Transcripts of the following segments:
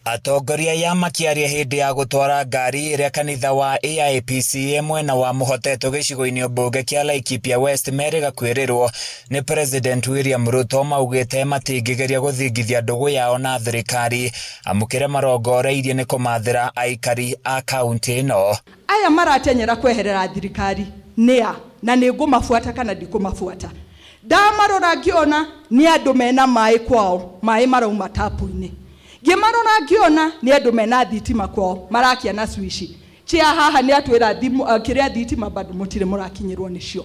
Atongoria aya makĩaria hĩndĩ ya gũtwara ngari ĩrĩa kanitha wa AIPCA mwena wa Mũhotetwo gĩcigo-inĩ mbunge kĩa Laikipia West merĩga kwĩrĩrwo nĩ President William Ruto maugĩte matingĩgeria gũthingithia ndũgũ yao na thirikari amu kĩrĩa marongoreirie nĩ kũmathĩra aikari a kaunti ĩno. Aya maratenyera kweherera thirikari nĩa na nĩ ngũmabuata kana ndikũmabuata? Ndamarora ngĩona nĩ andũ mena maĩ kwao, maĩ marauma tapu-inĩ. Ngĩmarora ngĩona nĩ andũ mena thitima kwao, marakia na switch. Chia haha nĩ atwĩra kĩrĩa thitima bado mũtirĩ mũrakinyĩrwo nĩcio.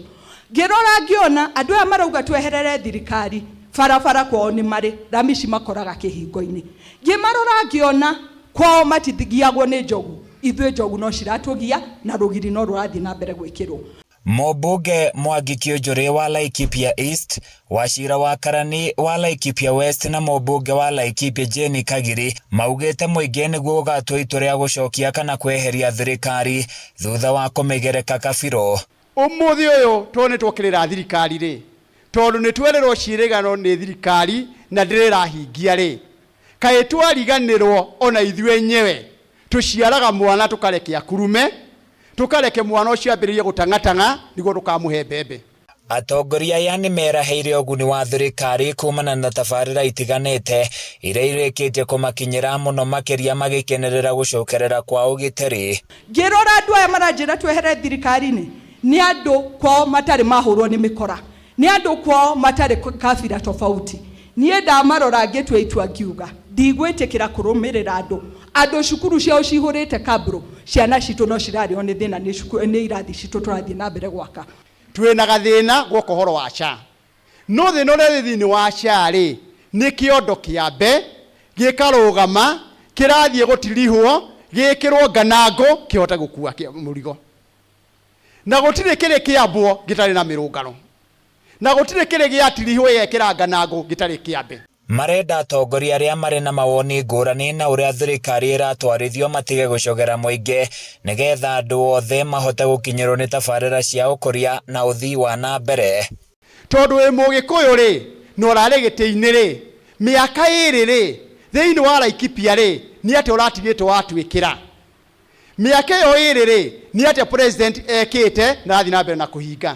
Ngĩrora ngĩona andũ aya marauga tweherere thirikari, barabara kwao nĩ marĩ, rami cimakoraga kĩhingo-inĩ. Ngĩmarora ngĩona kwao matithigiagwo nĩ njogu, ithuĩ njogu no ciratũgia na rũgiri no rũrathiĩ na mbere gwĩkĩrwo. Mũmbunge Mwangi Kĩũnjũrĩ wa Laikipia East, Wachira wa Karani wa Laikipia West na mũmbunge wa Laikipia Jane Kagiri maugĩte mũingĩ nĩguo ũgatua itua rĩa gũcokia kana kweheria thirikari thutha wa kũmĩgereka kabirũ. Ũmũthĩ ũyũ tondũ nĩ twokĩrĩra thirikari rĩ, tondũ nĩ twerĩrwo ciĩrĩgano nĩ thirikari na ndĩrĩ ĩrahingia rĩ, kaĩ twariganĩrwo ona ithuĩ enyewe tũciaraga mwana tũkareke akurume, tũkareke mwana ũcio ambĩrĩrie gũtang'atang'a nĩguo tũkamũhe mbembe. Atongoria aya nĩ merahĩire ũguni wa thirikari kumana na tabarĩra itiganĩte iria irĩkĩtie kũmakinyĩra mũno makĩria magĩkenerera gũcokerera kwa ũgitĩri. Ngĩrora andũ aya maranjĩra twehere thirikari-inĩ, nĩ andũ kwao matarĩ mahũrwo nĩ mĩkora, nĩ andũ kwao matarĩ kabira tofauti. Niĩ ndamarora ngĩtua itua ngiuga ndigwĩtĩkĩra kũrũmĩrĩra andũ. Andũ cukuru ciao cihũrĩte kabro, ciana citũ no cirarĩo nĩ thĩna nĩ irathi citũ tũrathiĩ na mbere gwaka. Twĩna gathĩna gwoka ũhoro wa SHA. No thĩna ũrĩa wĩ thĩinĩ wa SHA rĩ, nĩ kĩondo kĩambe, gĩkarũgama, kĩrathiĩ gũtirihwo, gĩkĩrwo nganangũ, kĩhote gũkua mũrigo. Na gũtirĩ kĩrĩ kĩambwo gĩtarĩ na mĩrũngano. Na gũtirĩ kĩrĩ gĩatirihwo gĩgekĩra nganangũ gĩtarĩ kĩambe. Marenda atongoria arĩa marĩ na mawoni ngũrani na ũrĩa thirikari ĩratwarithio matige gũcogera mũingĩ nĩgetha andũ othe mahote gũkinyĩrwo nĩ tabarĩra cia ũkũria na ũthii wa na mbere. Tondũ wĩ Mũgĩkũyũ rĩ, na ũrarĩ gĩtĩ-inĩ rĩ, mĩaka ĩrĩ rĩ, thĩinĩ wa Laikipia rĩ, nĩ atĩa ũratigĩte watwĩkĩra? Mĩaka ĩyo ĩrĩ rĩ, nĩ atĩa president ekĩte na arathiĩ na mbere na kũhinga?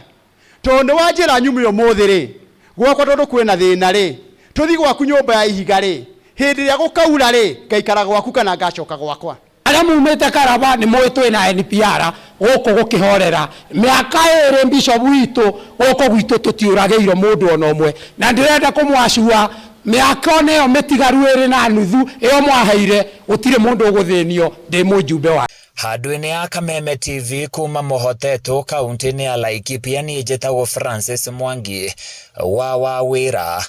Tondũ nĩ wanjĩra nyume ũmũthĩ rĩ, gwakwa tondũ kwĩna thĩna rĩ, tũthiĩ gwaku nyũmba ya ihiga rĩ, hĩndĩ ĩrĩa gũkaura rĩ, ngaikara gwaku kana ngacoka gwakwa? Arĩa mumĩte Karaba nĩ mũĩ twĩna NPR gũkũ gũkĩhorera. Mĩaka ĩrĩ bishop witũ gũkũ gwitũ tũtiũragĩirwo mũndũ ona ũmwe. Na ndĩrenda kũmwacua mĩaka ona ĩyo mĩtigaru ĩrĩ na nuthu ĩyo mwaheire gũtirĩ mũndũ ũgũthĩnio ndĩ mũjumbe wa. Handũ-inĩ ya Kameme TV kuma Mũhotetwo kaunti-inĩ ya Laikipia niĩ njĩtagwo Francis Mwangi wa Wawĩra.